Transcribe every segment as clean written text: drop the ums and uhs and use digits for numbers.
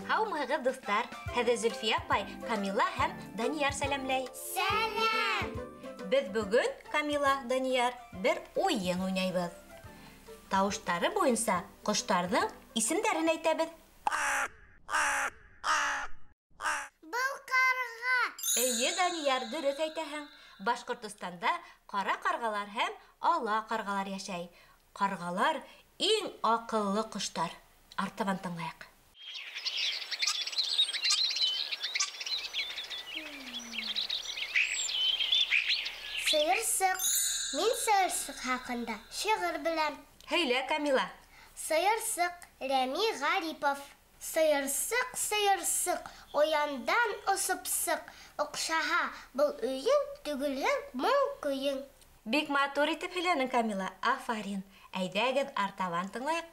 Һаумыһығыҙ, дуҫтар! Һеҙҙе Зөлфиә апай, Камила һәм Данияр сәләмләй. Сәләм! Беҙ бөгөн, Камила, Данияр, бер уйын уйнайбыҙ. Тауыштары буйынса ҡоштарҙың исемдәрен әйтәбеҙ. Был ҡарға! Эйе, Данияр, дөрөҫ әйтәһең. Башҡортостанда ҡара ҡарғалар һәм ала ҡарғалар йәшәй. Ҡарғалар иң аҡыллы ҡоштар. Артабан тыңлайыҡ. Сыйырсыҡ. Мин сыйырсыҡ хаҡында шиғыр беләм. Һөйлә, Камила. Сыйырсыҡ, Рәми Ғарипов. Сыйырсыҡ, сыйырсыҡ, ояндан осоп сыҡ. Оҡшаһа был өйөң, түгелһең моң көйөң. Бик матур итеп һөйләнең, Камила. Афарин. Әйҙәгеҙ, артабан тыңлайыҡ.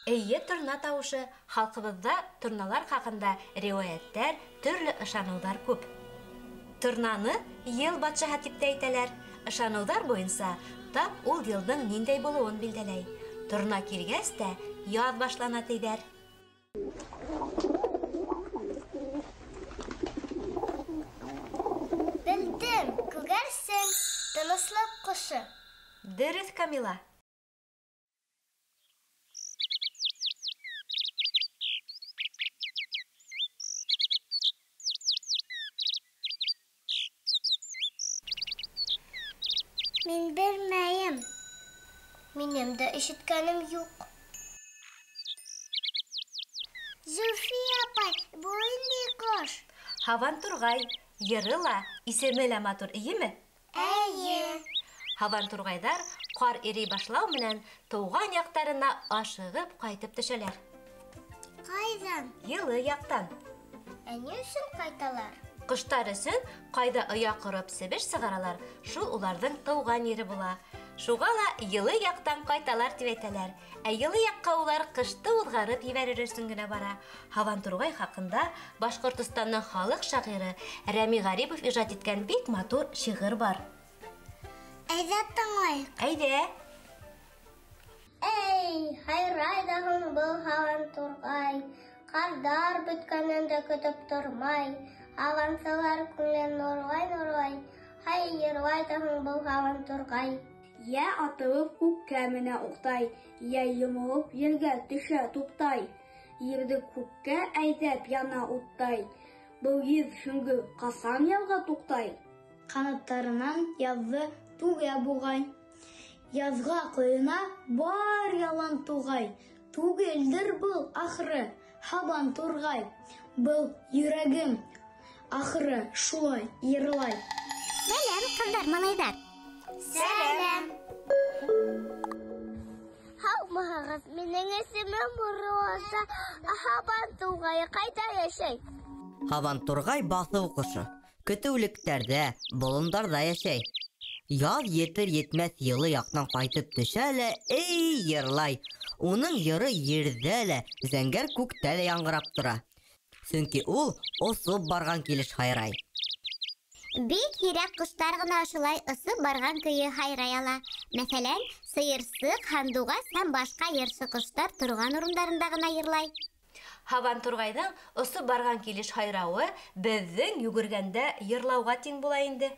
Эйе, торна тауышы. Халҡыбыҙҙа торналар хаҡында риүәйәттәр, төрлө ышаныуҙар күп. Торнаны йыл батшаһы тип тә әйтәләр. Ышаныуҙар буйынса тап ул йылдың ниндәй булыуын билдәләй. Торна килгәс тә яҙ башлана тиҙәр. Белдем, күгәрсен, тыныслыҡ ҡошо. Дөрөҫ, Камила. Мин белмәйем. Минең дә ишеткәнем юҡ. Зөлфиә апай, был ниндәй ҡош? Һабан турғай. Йыры ла, исеме лә матур, эйеме? Эйе. Һабан турғайҙар ҡар ирей башлау менән тыуған яҡтарына ашығып ҡайтып төшәләр. Ҡайҙан? Йылы яҡтан. Ә ни өсөн ҡайталар? Ҡоштар өсөн ҡайҙа оя ҡороп себеш сығаралар, шул уларҙың тыуған ере була. Шуға ла йылы яҡтан ҡайталар тип әйтәләр. Ә йылы яҡҡа улар ҡышты уҙғарып ебәрер өсөн генә бара. Һабан турғай хаҡында Башҡортостандың халыҡ шағиры Рәми Ғарипов ижад иткән бик матур шиғыр бар. Әйҙә тыңлайыҡ. Әйҙә. Эй, һайрай ҙа һуң был һабан турғай, ҡарҙар бөткәнен дә көтөп тормай. Һабансылар күңелен нурлай-нурлай, һай йырлай ҙа һуң был һабан турғай. Йә атылып күккә менә уҡтай, йә йомолоп ергә төшә туҡтай. Ерҙе күккә әйҙәп яна уттай. Был йөҙ һөңгө ҡасан ялға туҡтай? Ҡанаттарынан яҙҙы түгә буғай. Яҙға ҡойона бар ялан туғай. Түгелдер был ахыры һабан турғай. Был йөрәгем ахыры шулай йырлай. Сәләм, ҡыҙҙар, малайҙар. Сәләм. Һаумыһығыҙ, минең исемем Роза. Һабан турғайы ҡайҙа йәшәй? Һабан турғай баҫыу ҡошо. Көтөүлектәрҙә, болондарҙа йәшәй. Яҙ етер етмәҫ йылы яҡтан ҡайтып төшә лә, эй, йырлай. Уның йыры ерҙә лә, зәңгәр күктә лә яңғырап тора. Сөнки ул осоп барған килеш һайрай. Бик һирәк ҡоштар ғына ошолай осоп барған көйө һайрай ала. Мәҫәлән, сыйырсыҡ, һандуғас һәм башҡа йырсы ҡоштар торған урындарында ғына йырлай. Һабан турғайҙың осоп барған килеш һайрауы беҙҙең йүгергәндә йырлауға тиң була инде.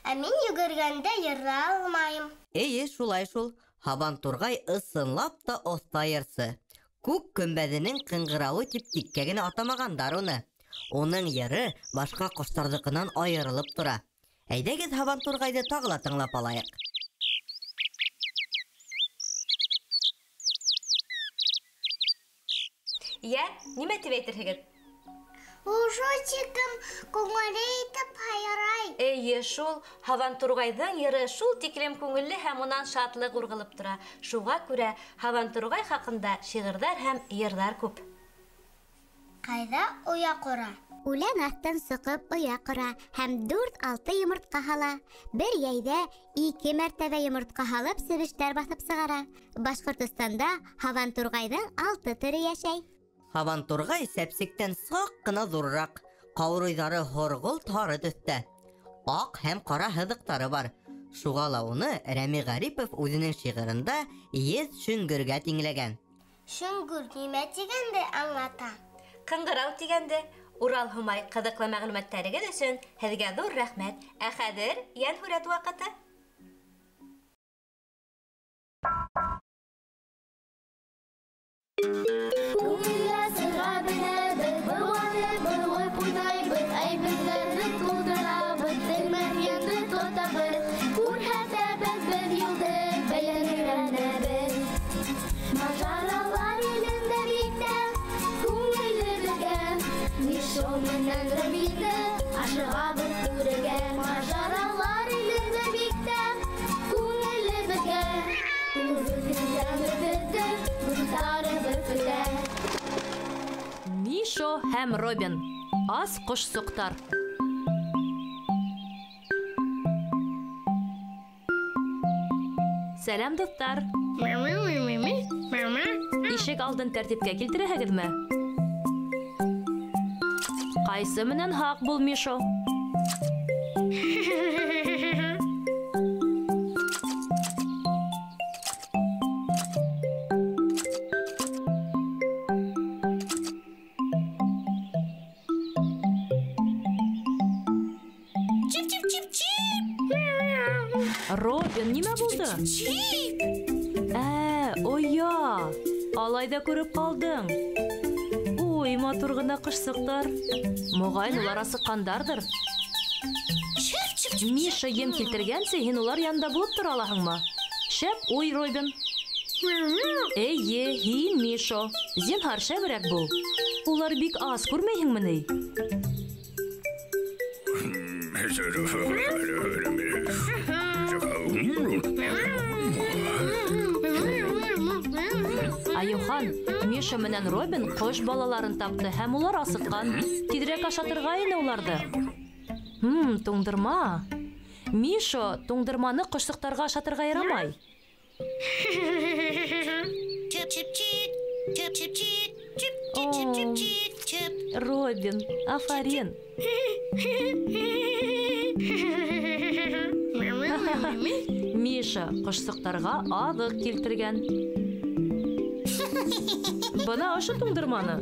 Ә мин йүгергәндә йырлай алмайым. Эйе, шулай шул. Һабан турғай ысынлап та оҫта йырсы. Күк көмбәҙенең ҡыңғырауы тип тиккә генә атамағандар уны. Уның йыры башҡа ҡоштарҙыҡынан айырылып тора. Әйҙәгеҙ һабан турғайҙы тағы ла тыңлап алайыҡ. Йә, нимә тип әйтерһегеҙ? Ул шул тиклем күңелле итеп һайрай. Эйе, шул һабантурғайҙың йыры шул тиклем күңелле һәм унан шатлыҡ урғылып тора. Шуға күрә һабантурғай хаҡында шиғырҙар һәм йырҙар күп. Ҡайҙа оя ҡора? Үлән аҫтын соҡоп оя ҡора һәм 4-6 йомортҡа һала. Бер йәйҙә 2 мәртәбә йомортҡа һалып себештәр баҫып сығара. Башҡортостанда һабантурғайҙың 6 төрө йәшәй. Һабантурғай сәпсектән саҡ ҡына ҙурыраҡ, ҡаурыйҙары һорғолт һары төҫтә. Аҡ һәм ҡара һыҙыҡтары бар. Шуға ла уны Рәми Ғарипов үҙенең шиғырында еҙ шөңгөргә тиңләгән. Шөңгөр нимә тигәнде аңлата? Ҡыңғырау тигәнде. Урал Һомай, ҡыҙыҡлы мәғлүмәттәрегеҙ өсөн һеҙгә ҙур рәхмәт. Ә хәҙер йәнһүрәт ваҡыты. Күңелгә сыға беләбеҙ, быуанып, быуып уйнайбыҙ, әйберҙәрҙе тултырабыҙ, телмәрйәнде тотабыҙ, күрһәтәбеҙ беҙ юлды, белән өйрәнәбеҙ. Мажаралар илендә бик тә күңелле беҙгә, Мишо менән Робинды ашығабыҙ күрергә. Мажаралар илендә бик тә күңелле беҙгә, беҙҙең дуҫтарыбыҙ көтә. Мишо һәм Робин. Ас ҡошсоҡтар. Сәләм, дуҫтар. Ишек алдын тәртипкә килтерәһегеҙме? Ҡайсы менән һаҡ бул, Мишо. Робин, нимә булды? Оя! Алай ҙа күреп ҡалдың. Ой, матур ғына ҡошсоҡтар. Моғайын, улар асыҡҡандарҙыр. Миша ем килтергәнсе, һин улар янында булып тора алаһыңмы? Шәп уй, Робин. Эйе, һин, Мишо. Зинһар, шәберәк бул. Улар бик ас, күрмәйһеңме ни? Айыухан, Миша менән Робин ҡош балаларын тапты һәм улар асыҡҡан. Тиҙерәк ашатырға ине уларҙы. Туңдырма. Мишо, туңдырманы ҡошсоҡтарға ашатырға ярамай. Робин, афарин. Миша ҡошсоҡтарға аҙыҡ килтергән. Бына ошо туңдырманы.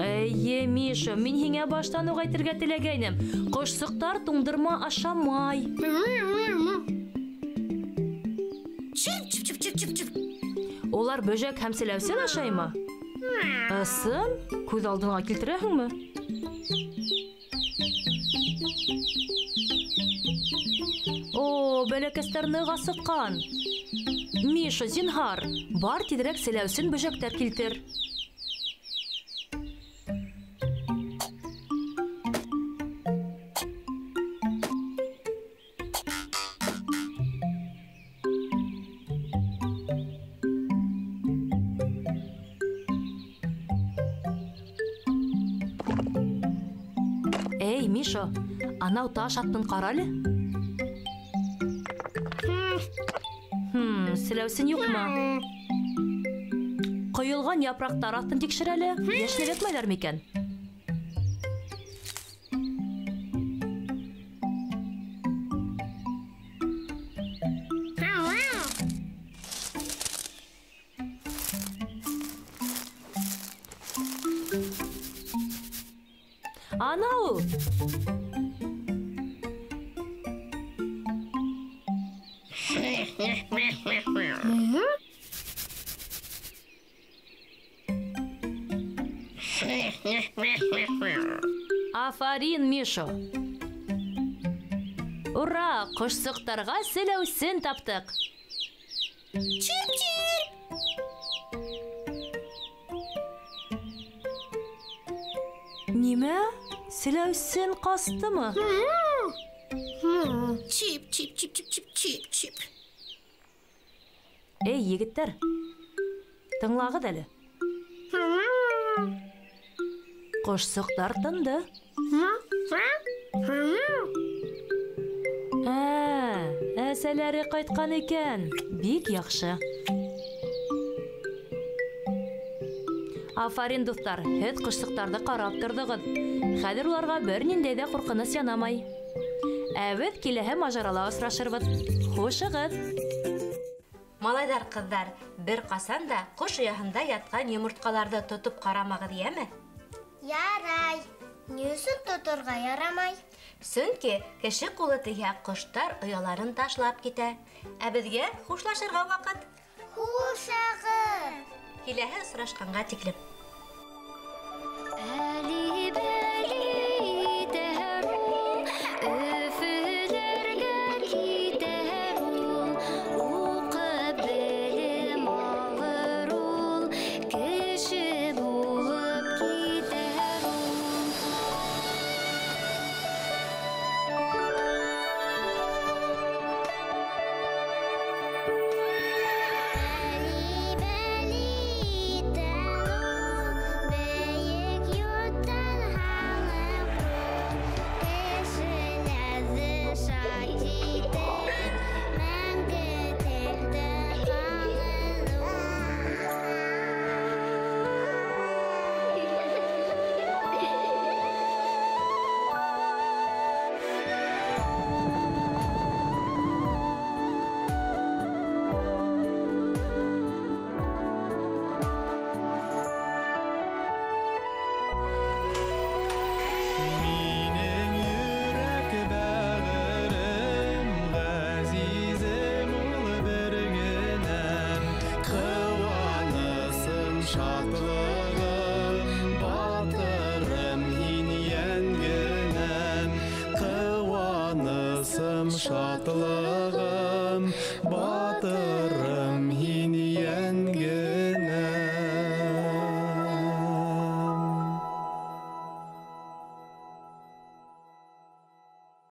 Эйе, Миша, мин һиңә баштан уҡ әйтергә теләгәйнем. Ҡошсоҡтар туңдырма ашамай. Улар бөжәк һәм селәүсен ашаймы? Ысын? Күҙ алдыңа килтерәһеңме? О, бәләкәстәр ныҡ асыҡҡан. Миша, зинһар, бар тиҙерәк селәүсен бөжәктәр килтер. Эй, Мишо, анау таш аттын ҡара әле. Селәүсен юҡмы? Ҡойолған япраҡтар аҫтын тикшер әле. Йәшенеп ятмайҙар микән? Ана ул! Афарин, Мишо! Ура! Ҡошсоҡтарға селәүсен таптыҡ! Чип-чип! Нимә? Селәүсен ҡастымы? Чип, чип, чип, чип, чип, чип, чип. Эй, егеттәр, тыңлағыҙ әле. Ҡошсоҡтар тынды. Әсәләре ҡайтҡан икән. Бик яҡшы. Афарин, дуҫтар, һеҙ ҡошсоҡтарҙы ҡарап торҙоғоҙ. Хәҙер уларға бер ниндәй ҙә ҡурҡыныс янамай. Ә беҙ киләһе мажарала осрашырбыҙ. Хушығыҙ! Малайҙар, ҡыҙҙар, бер ҡасан да ҡош ояһында ятҡан йомортҡаларҙы тотоп ҡарамағыҙ, йәме? Ярай. Ни өсөн тоторға ярамай? Сөнки кеше ҡулы тейһә, ҡоштар ояларын ташлап китә. Ә беҙгә хушлашырға ваҡыт. Хушығыҙ! Киләһе осрашҡанға тиклем. Шатлығым, батырым.